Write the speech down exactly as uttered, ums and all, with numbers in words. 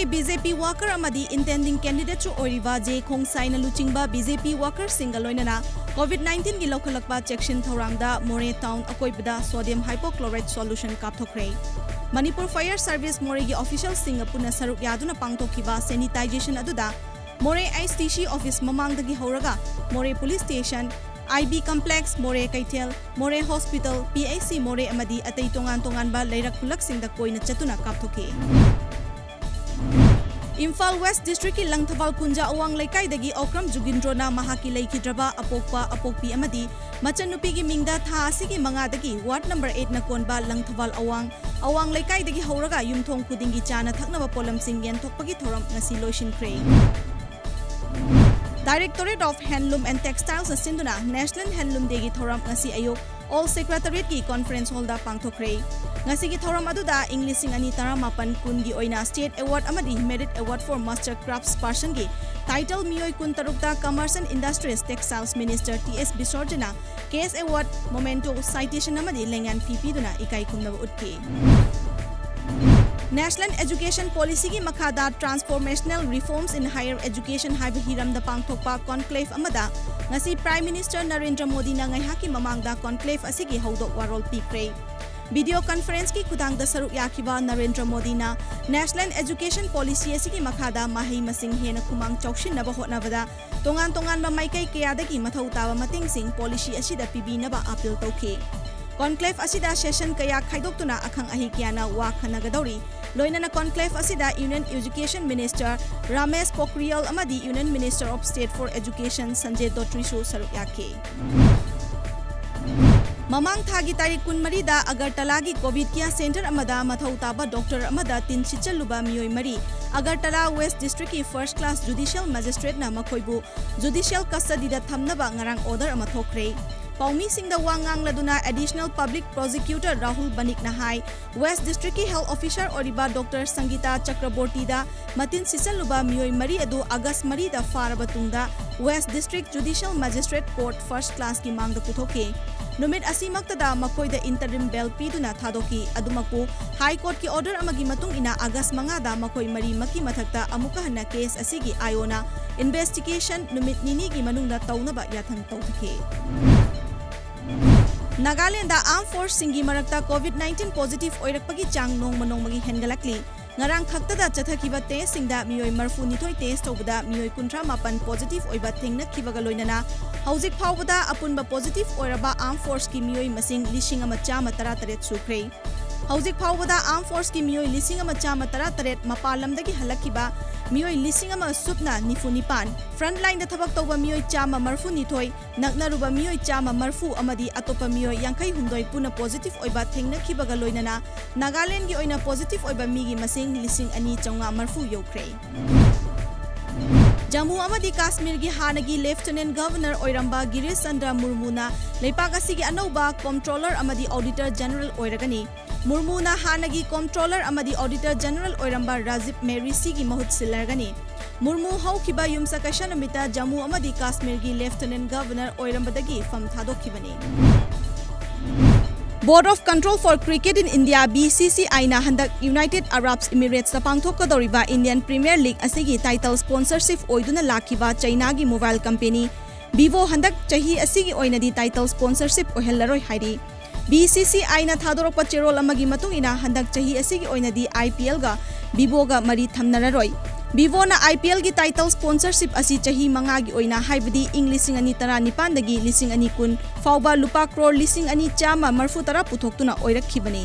B J ꯄꯤ worker ꯑꯃꯗꯤ intending candidateꯁꯨ ꯑꯣꯏꯔꯤꯕ J ꯈꯣꯡꯁꯥꯏꯅ ꯂꯨꯆꯤꯡꯕ ꯕꯤ ꯖꯦ ꯄꯤ workerꯁꯤꯡꯒ ꯂꯣꯏꯅꯅ COVID nineteenꯒꯤ ꯂꯧꯈꯠꯂꯛꯄ ꯆꯦꯛꯁꯤꯟ ꯊꯧꯔꯥꯡꯗ ꯃꯣꯔꯦ town ꯑꯀꯣꯏꯕꯗ sodium hypochlorite solution ꯀꯥꯞꯊꯣꯛꯈ꯭ꯔꯦ꯫ Manipur Fire Service ꯃꯣꯔꯦꯒꯤ officialꯁꯤꯡꯒ ꯄꯨꯟꯅ ꯁꯔꯨꯛ ꯌꯥꯗꯨꯅ ꯄꯥꯡꯊꯣꯛꯈꯤꯕ sanitisation ꯑꯗꯨꯗ ꯃꯣꯔꯦ H D C office ꯃꯃꯥꯡꯗꯒꯤ ꯍꯧꯔꯒ ꯃꯣꯔꯦ police station, I B complex, ꯃꯣꯔꯦ ꯀꯩꯊꯦꯜ, ꯃꯣꯔꯦ hospital, P H C ꯃꯣꯔꯦ ꯑꯃꯗꯤ ꯑꯇꯩ ꯇꯣꯉꯥꯟ ꯇꯣꯉꯥꯟꯕ ꯂꯩꯔꯛ ꯈꯨꯜꯂꯛꯁꯤꯡꯗ ꯀꯣꯏꯅ ꯆꯠꯇꯨꯅ ꯀꯥꯞꯊꯣꯛꯈꯤ꯫ ꯏꯝꯐꯥꯜ West Districtꯀꯤ ꯂꯪꯊꯕꯥꯜ ꯀꯨꯟꯖꯥ ꯑꯋꯥꯡ ꯂꯩꯀꯥꯏꯗꯒꯤ ꯑꯣꯀ꯭ꯔꯝ ꯖꯨꯒꯤꯟꯗ꯭ꯔꯣꯅ ꯃꯍꯥꯛꯀꯤ ꯂꯩꯈꯤꯗ꯭ꯔꯕ ꯑꯄꯣꯛꯄ, ꯑꯄꯣꯛꯄꯤ ꯑꯃꯗꯤ ꯃꯆꯟꯅꯨꯄꯤꯒꯤ ꯃꯤꯡꯗ ꯊꯥ ꯑꯁꯤꯒꯤ ꯃꯉꯥꯗꯒꯤ ward number eightꯅ ꯀꯣꯟꯕ ꯂꯪꯊꯕꯥꯜ ꯑꯋꯥꯡ, ꯑꯋꯥꯡ ꯂꯩꯀꯥꯏꯗꯒꯤ ꯍꯧꯔꯒ ꯌꯨꯝꯊꯣꯡ ꯈꯨꯗꯤꯡꯒꯤ ꯆꯥꯅ ꯊꯛꯅꯕ ꯄꯣꯠꯂꯝꯁꯤꯡ ꯌꯦꯟꯊꯣꯛꯄꯒꯤ ꯊꯧꯔꯝ ꯉꯁꯤ ꯂꯣꯏꯁꯤꯟꯈ꯭ꯔꯦ꯫ Directorate of Handloom and Textilesꯅ ꯁꯤꯟꯗꯨꯅ National Handloom Dayꯒꯤ ꯊꯧꯔꯝ ꯉꯁꯤ ꯑꯌꯨꯛ Old Secretariatꯀꯤ conference hallꯗ ꯄꯥꯡꯊꯣꯛꯈ꯭ꯔꯦ꯫ ꯉꯁꯤꯒꯤ ꯊꯧꯔꯝ ꯑꯗꯨꯗ ꯏꯪ ꯂꯤꯁꯤꯡ ꯑꯅꯤ ꯇꯔꯥꯃꯥꯄꯟ ꯀꯨꯟꯒꯤ ꯑꯣꯏꯅ state award ꯑꯃꯗꯤ merit award for master craftspersonꯒꯤ title ꯃꯤꯑꯣꯏ ꯀꯨꯟꯇꯔꯨꯛꯇ Commerce and Industries Textiles Minister T S ꯕꯤꯁꯣꯔꯖꯅ cash award, memento, citation ꯑꯃꯗꯤ ꯂꯩꯉꯥꯟ ꯐꯤ ꯄꯤꯗꯨꯅ ꯏꯀꯥꯏ ꯈꯨꯝꯅꯕ ꯎꯠꯈꯤ꯫ National Education Policyꯒꯤ ꯃꯈꯥꯗ Transformational Reforms in Higher Education ꯍꯥꯏꯕ ꯍꯤꯔꯝꯗ ꯄꯥꯡꯊꯣꯛꯄ conclave ꯑꯃꯗ ꯉꯁꯤ Prime Minister ꯅꯔꯦꯟꯗ꯭ꯔ ꯃꯣꯗꯤꯅ ꯉꯥꯏꯍꯥꯛꯀꯤ ꯃꯃꯥꯡꯗ conclave ꯑꯁꯤꯒꯤ ꯍꯧꯗꯣꯛ ꯋꯥꯔꯣꯜ ꯄꯤꯈ꯭ꯔꯦ꯫ Video conferenceꯀꯤ ꯈꯨꯊꯥꯡꯗ ꯁꯔꯨꯛ ꯌꯥꯈꯤꯕ ꯅꯔꯦꯟꯗ꯭ꯔ ꯃꯣꯗꯤꯅ National Education Policy ꯑꯁꯤꯒꯤ ꯃꯈꯥꯗ ꯃꯍꯩ ꯃꯁꯤꯡ ꯍꯦꯟꯅ ꯈꯨꯃꯥꯡ ꯆꯥꯎꯁꯤꯟꯅꯕ ꯍꯣꯠꯅꯕꯗ ꯇꯣꯉꯥꯟ ꯇꯣꯉꯥꯟꯕ ꯃꯥꯏꯀꯩ ꯀꯌꯥꯗꯒꯤ ꯃꯊꯧ ꯇꯥꯕ ꯃꯇꯦꯡꯁꯤꯡ policy ꯑꯁꯤꯗ ꯄꯤꯕꯤꯅꯕ appeal ꯇꯧꯈꯤ꯫ Conclave ꯑꯁꯤꯗ session ꯀꯌꯥ ꯈꯥꯏꯗꯣꯛꯇꯨꯅ ꯑꯈꯪ ꯑꯍꯩ ꯀꯌꯥꯅ ꯋꯥ ꯈꯟꯅꯒꯗꯧꯔꯤ꯫ ꯂꯣꯏꯅꯅ conclave ꯑꯁꯤꯗ Union Education Minister ꯔꯥꯃꯦꯁ ꯄꯣꯈ꯭ꯔꯤꯌꯥꯜ ꯑꯃꯗꯤ Union Minister of State for Education ꯁꯟꯖꯦ ꯙꯣꯇ꯭ꯔꯤꯁꯨ ꯁꯔꯨꯛ ꯌꯥꯈꯤ꯫ ꯃꯃꯥꯡ ꯊꯥꯒꯤ ꯇꯥꯔꯤꯛ ꯀꯨꯟꯃꯔꯤꯗ ꯑꯒꯔꯇꯂꯥꯒꯤ COVID care center ꯑꯃꯗ ꯃꯊꯧ ꯇꯥꯕ doctor ꯑꯃꯗ ꯇꯤꯟ ꯁꯤꯠꯆꯜꯂꯨꯕ ꯃꯤꯑꯣꯏ ꯃꯔꯤ, Agartala West Districtꯀꯤ first class judicial magistrateꯅ ꯃꯈꯣꯏꯕꯨ judicial custodyꯗ ꯊꯝꯅꯕ ꯉꯔꯥꯡ order ꯑꯃ ꯊꯣꯛꯈ꯭ꯔꯦ꯫ ꯄꯥꯎꯃꯤꯁꯤꯡꯗ ꯋꯥ ꯉꯥꯡꯂꯗꯨꯅ Additional Public Prosecutor ꯔꯥꯍꯨꯜ ꯕꯅꯤꯛꯅ ꯍꯥꯏ, West Districtꯀꯤ health officer ꯑꯣꯏꯔꯤꯕ doctor ꯁꯪꯒꯤꯇꯥ ꯆꯀ꯭ꯔꯕꯣꯔꯇꯤꯗ ꯃꯇꯤꯟ ꯁꯤꯠꯆꯜꯂꯨꯕ ꯃꯤꯑꯣꯏ ꯃꯔꯤ ꯑꯗꯨ August ꯃꯔꯤꯗ ꯐꯥꯔꯕ ꯇꯨꯡꯗ West District Judicial Magistrate Court first classꯀꯤ ꯃꯥꯡꯗ ꯄꯨꯊꯣꯛꯈꯤ꯫ ꯅꯨꯃꯤꯠ ꯑꯁꯤꯃꯛꯇꯗ ꯃꯈꯣꯏꯗ interim bail ꯄꯤꯗꯨꯅ ꯊꯥꯗꯣꯛꯈꯤ꯫ ꯑꯗꯨꯃꯛꯄꯨ, High Courtꯀꯤ order ꯑꯃꯒꯤ ꯃꯇꯨꯡ ꯏꯟꯅ August ꯃꯉꯥꯗ ꯃꯈꯣꯏ ꯃꯔꯤꯃꯛꯀꯤ ꯃꯊꯛꯇ ꯑꯃꯨꯛꯀ ꯍꯟꯅ case ꯑꯁꯤꯒꯤ ꯑꯥꯏꯑꯣꯅ investigation ꯅꯨꯃꯤꯠ ꯅꯤꯅꯤꯒꯤ ꯃꯅꯨꯡꯗ ꯇꯧꯅꯕ ꯌꯥꯊꯪ ꯇꯧꯊꯈꯤ꯫ ꯅꯥꯒꯥꯂꯦꯟꯗ armed forceꯁꯤꯡꯒꯤ ꯃꯔꯛꯇ COVID nineteen positive ꯑꯣꯏꯔꯛꯄꯒꯤ ꯆꯥꯡ ꯅꯣꯡꯃ ꯅꯣꯡꯃꯒꯤ ꯍꯦꯟꯒꯠꯂꯛꯂꯤ꯫ ꯉꯔꯥꯡ ꯈꯛꯇꯗ ꯆꯠꯊꯈꯤꯕ testꯁꯤꯡꯗ ꯃꯤꯑꯣꯏ ꯃꯔꯤꯐꯨ ꯅꯤꯊꯣꯏ test ꯇꯧꯕꯗ ꯃꯤꯑꯣꯏ ꯀꯨꯟꯊ꯭ꯔꯥ ꯃꯥꯄꯟ positive ꯑꯣꯏꯕ ꯊꯦꯡꯅꯈꯤꯕꯒ ꯂꯣꯏꯅꯅ ꯍꯧꯖꯤꯛ ꯐꯥꯎꯕꯗ ꯑꯄꯨꯟꯕ positive ꯑꯣꯏꯔꯕ armed forceꯀꯤ ꯃꯤꯑꯣꯏ ꯃꯁꯤꯡ ꯂꯤꯁꯤꯡ ꯑꯃ ꯆꯥꯝꯃ ꯇꯔꯥꯇꯔꯦꯠ ꯁꯨꯈ꯭ꯔꯦ꯫ ꯍꯧꯖꯤꯛ ꯐꯥꯎꯕꯗ armed forceꯀꯤ ꯃꯤꯑꯣꯏ ꯂꯤꯁꯤꯡ ꯑꯃ ꯆꯥꯝꯃ ꯇꯔꯥꯇꯔꯦꯠ, ꯃꯄꯥꯟ ꯂꯝꯗꯒꯤ ꯍꯜꯂꯛꯈꯤꯕ ꯃꯤꯑꯣꯏ ꯂꯤꯁꯤꯡ ꯑꯃ ꯁꯨꯞꯅ ꯅꯤꯐꯨ ꯅꯤꯄꯥꯟ, frontlineꯗ ꯊꯕꯛ ꯇꯧꯕ ꯃꯤꯑꯣꯏ ꯆꯥꯝꯃ ꯃꯔꯤꯐꯨ ꯅꯤꯊꯣꯏ, ꯅꯛꯅꯔꯨꯕ ꯃꯤꯑꯣꯏ ꯆꯥꯝꯃ ꯃꯔꯤꯐꯨ ꯑꯃꯗꯤ ꯑꯇꯣꯞꯄ ꯃꯤꯑꯣꯏ ꯌꯥꯡꯈꯩ ꯍꯨꯝꯗꯣꯏ ꯄꯨꯟꯅ positive ꯑꯣꯏꯕ ꯊꯦꯡꯅꯈꯤꯕꯒ ꯂꯣꯏꯅꯅ ꯅꯥꯒꯥꯂꯦꯟꯗꯒꯤ ꯑꯣꯏꯅ positive ꯑꯣꯏꯕ ꯃꯤꯒꯤ ꯃꯁꯤꯡ ꯂꯤꯁꯤꯡ ꯑꯅꯤ ꯆꯥꯝꯃꯉꯥ ꯃꯔꯤꯐꯨ ꯌꯧꯈ꯭ꯔꯦ꯫ ꯖꯝꯃꯨ ꯑꯃꯗꯤ ꯀꯥꯁꯃꯤꯔꯒꯤ ꯍꯥꯟꯅꯒꯤ Lieutenant Governor ꯑꯣꯏꯔꯝꯕ ꯒꯤꯔꯤꯁ ꯆꯟꯗ꯭ꯔ ꯃꯨꯔꯃꯨꯅ ꯂꯩꯄꯥꯛ ꯑꯁꯤꯒꯤ ꯑꯅꯧꯕ Comptroller ꯑꯃꯗꯤ Auditor General ꯑꯣꯏꯔꯒꯅꯤ꯫ ꯃꯨꯔꯃꯨꯅ ꯍꯥꯟꯅꯒꯤ Comptroller ꯑꯃꯗꯤ Auditor General ꯑꯣꯏꯔꯝꯕ ꯔꯥꯖꯤꯕ ꯃꯦꯔꯤꯁꯤꯒꯤ ꯃꯍꯨꯠ ꯁꯤꯜꯂꯔꯒꯅꯤ꯫ ꯃꯨꯔꯃꯨ ꯍꯧꯈꯤꯕ ꯌꯨꯝꯁꯀꯩꯁ ꯅꯨꯃꯤꯠꯇ ꯖꯝꯃꯨ ꯑꯃꯗꯤ ꯀꯥꯁꯃꯤꯔꯒꯤ Lieutenant Governor ꯑꯣꯏꯔꯝꯕꯗꯒꯤ ꯐꯝ ꯊꯥꯗꯣꯛꯈꯤꯕꯅꯤ꯫ Board of Control for Cricket in India, BCCIꯅ ꯍꯟꯗꯛ United Arab Emiratesꯇ ꯄꯥꯡꯊꯣꯛꯀꯗꯧꯔꯤꯕ Indian Premier League ꯑꯁꯤꯒꯤ title sponsorship ꯑꯣꯏꯗꯨꯅ ꯂꯥꯛꯈꯤꯕ ꯆꯩꯅꯥꯒꯤ mobile company Vivo ꯍꯟꯗꯛ ꯆꯍꯤ ꯑꯁꯤꯒꯤ ꯑꯣꯏꯅꯗꯤ title sponsorship ꯑꯣꯏꯍꯜꯂꯔꯣꯏ ꯍꯥꯏꯔꯤ꯫ BCCIꯅ ꯊꯥꯗꯣꯔꯛꯄ ꯆꯦꯔꯣꯜ ꯑꯃꯒꯤ ꯃꯇꯨꯡ ꯏꯟꯅ ꯍꯟꯗꯛ ꯆꯍꯤ ꯑꯁꯤꯒꯤ ꯑꯣꯏꯅꯗꯤ IPLꯒ Vivoꯒ ꯃꯔꯤ ꯊꯝꯅꯔꯔꯣꯏ꯫ Vivoꯅ IPLꯒꯤ title sponsorship ꯑꯁꯤ ꯆꯍꯤ ꯃꯉꯥꯒꯤ ꯑꯣꯏꯅ, ꯍꯥꯏꯕꯗꯤ ꯏꯪ ꯂꯤꯁꯤꯡ ꯑꯅꯤ ꯇꯔꯥꯅꯤꯄꯥꯟꯗꯒꯤ ꯂꯤꯁꯤꯡ ꯑꯅꯤ ꯀꯨꯟ ꯐꯥꯎꯕ ꯂꯨꯄꯥ ꯀ꯭ꯔꯣꯔ ꯂꯤꯁꯤꯡ ꯑꯅꯤ ꯆꯥꯝꯃ ꯃꯔꯤꯐꯨ ꯇꯔꯥ ꯄꯨꯊꯣꯛꯇꯨꯅ ꯑꯣꯏꯔꯛꯈꯤꯕꯅꯤ꯫